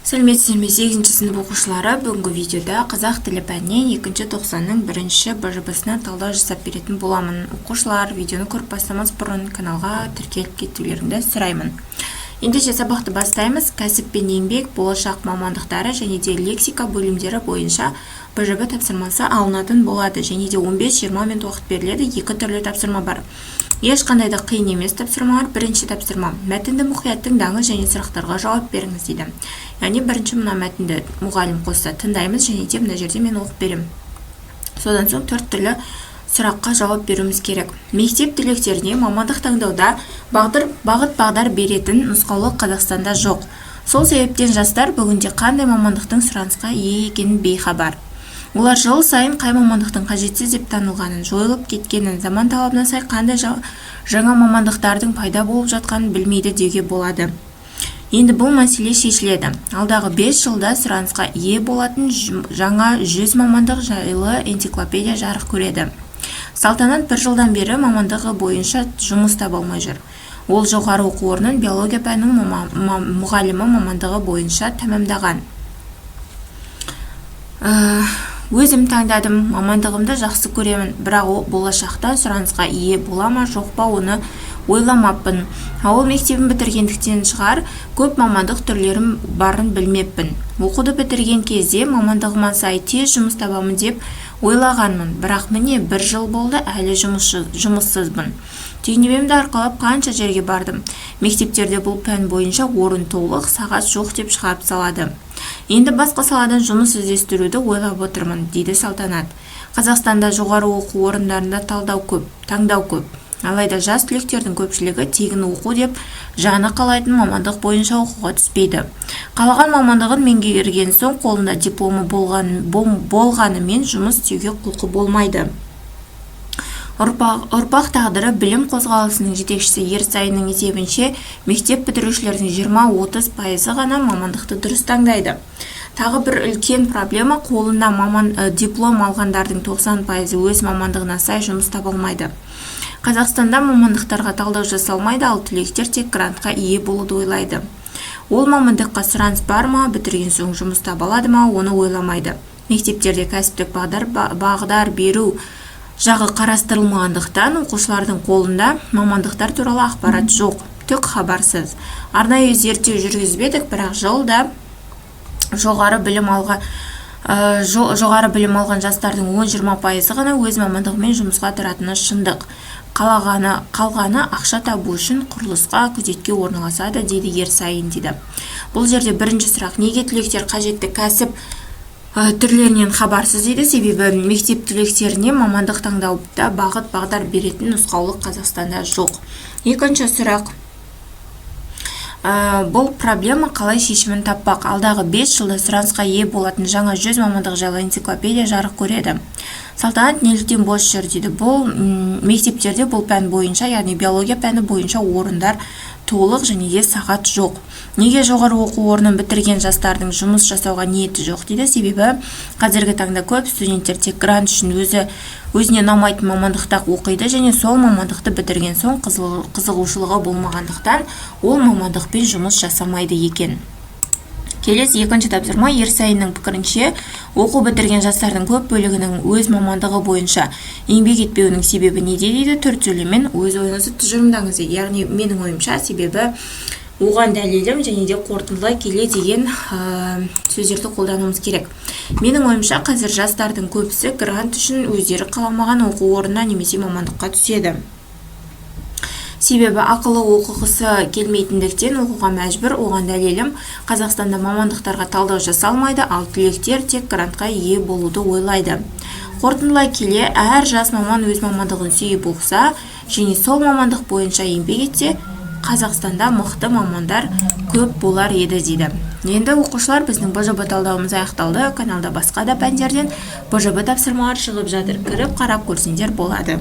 Сәлеметсіздер ме, сегізінші сынып оқушылары! Бүгінгі видеода қазақ тілі пәнінен екінші тоқсанның бірінші БЖБ-сына талдау жасап беретін боламын. Оқушылар, видеоны көріп бастамас бұрын каналға тіркеліп кетулеріңді сұраймын. Ендеше, сабақты бастаймыз. Кәсіп пен еңбек, болашақ мамандықтары және де лексика бөлімдері бойынша БЖБ тапсырмасы алынатын болады және де 15-20 минут уақыт беріледі. Екі түрлі тапсырма бар, ешқандай да қиын емес тапсырмалар. Бірінші тапсырма: мәтінді мұқият тыңдаңыз және сұрақтарға жауап беріңіз дейді. Яғни бірінші мына мәтінді мұғалім қосса, тыңдаймыз және де мына жерде мен оқып беремін. Содан соң төрт түрлі сұраққа жауап беруіміз керек. Мектеп түлектеріне мамандық таңдауда бағыт бағдар беретін нұсқаулық Қазақстанда жоқ. Сол себептен жастар бүгінде қандай мамандықтың сұранысқа ие екенін бейхабар. Олар жыл сайын қай мамандықтың қажетсіз деп танылғанын, жойылып кеткенін, заман талабына сай қандай жаңа мамандықтардың пайда болып жатқанын білмейді деуге болады. Енді бұл мәселе шешіледі. Алдағы 5 жылда сұранысқа ие болатын жаңа 100 мамандық жайлы энциклопедия жарық көреді. Салтанат бір жылдан бері мамандығы бойынша жұмыс таба алмай жүр. Ол жоғары оқу орнын биология пәнінің мұғалімі мамандығы бойынша тәмамдаған. Өзім таңдадым, мамандығымды жақсы көремін, бірақ ол болашақта сұранысқа ие бола ма, жоқ па, оны ойламаппын. Ауыл мектебін бітіргендіктен шығар, көп мамандық түрлерін барын білмеппін. Оқуды бітірген кезде мамандығыма сай тез жұмыс табамын деп ойлағанмын, бірақ міне, бір жыл болды, әлі жұмыссызбын. Түйнемемді арқалап қанша жерге бардым. Мектептерде бұл пән бойынша орын толық, сағат жоқ деп шығарып салады. Енді басқа саладан жұмыс іздестіруді ойлап отырмын, дейді Салтанат. Қазақстанда жоғары оқу орындарында талдау көп, таңдау көп. Алайда жас түлектердің көпшілігі тегін оқу деп жаны қалайтын мамандық бойынша оқуға түспейді. Қалаған мамандығын меңгерген соң, қолында дипломы болғанымен жұмыс істеуге құлқы болмайды. Ұрпақ тағдыры білім қозғалысының жетекшісі Ерсайынның есебінше, мектеп бітірушілердің 20-30 пайызы ғана мамандықты дұрыс таңдайды. Тағы бір үлкен проблема: қолына диплом алғандардың 90 пайызы өз мамандығына сай жұмыс таба алмайды. Қазақстанда мамандықтарға талдау жасалмайды, ал түлектер тек грантқа ие болуды ойлайды. Ол мамандыққа сұраныс бар ма, бітірген соң жұмыс таба алады ма, оны ойламайды. Мектептерде кәсіптік бағдар беру жағы қарастырылмағандықтан, оқушылардың қолында мамандықтар туралы ақпарат жоқ, түк хабарсыз. Арнайы зерттеу жүргізбедік, бірақ жылда жоғары білім алған жастардың 10-20 пайызы ғана өз мамандығымен жұмысқа тұратыны шындық. Қалғаны ақша табу үшін құрылысқа, күзетке орналасады, дейді Ерсайын дейді. Бұл жерде бірінші сұрақ: неге түлектер қажетті кәсіп түрлерінен хабарсыз дейді? Себебі мектеп түлектеріне мамандық таңдауда бағыт бағдар беретін нұсқаулық Қазақстанда жоқ. Екінші сұрақ: бұл проблема қалай шешімін таппақ? Алдағы 5 жылда сұранысқа ие болатын жаңа 100 мамандық жайлы энциклопедия жарық көреді. Салтанат неліктен бос жүр дейді? Бұл мектептерде бұл пән бойынша, яғни биология пәні бойынша орындар толық және де сағат жоқ. Неге жоғары оқу орнын бітірген жастардың жұмыс жасауға ниеті жоқ дейді? Себебі қазіргі таңда көп студенттер тек грант үшін өзіне ұнамайтын мамандықта оқиды және сол мамандықты бітірген соң қызығушылығы болмағандықтан, ол мамандықпен жұмыс жасамайды екен. Келесі екінші тапсырма: Ерсайынның пікірінше, оқу бітірген жастардың көп бөлігінің өз мамандығы бойынша еңбек етпеуінің себебі неде дейді. Төрт сөйлеммен өз ойыңызды тұжырымдаңыз дейді. Яғни менің ойымша, себебі, оған дәлелім және де қорытындылай келе деген сөздерді қолдануымыз керек. Менің ойымша, қазір жастардың көбісі грант үшін өздері қаламаған оқу орнына немесе мамандыққа түседі. Себебі ақылы оқығысы келмейтіндіктен оқуға мәжбүр. Оған дәлелім: Қазақстанда мамандықтарға талдау жасалмайды, ал түлектер тек грантқа ие болуды ойлайды. Қорытындылай келе, әр жас маман өз мамандығын сүйіп оқыса және сол мамандық бойынша еңбек етсе, Қазақстанда мықты мамандар көп болар еді дейді. Енді, оқушылар, біздің БЖБ талдауымыз аяқталды. Каналда басқа да пәндерден БЖБ тапсырмалар шығып жатыр, кіріп қарап көрсеңдер болады.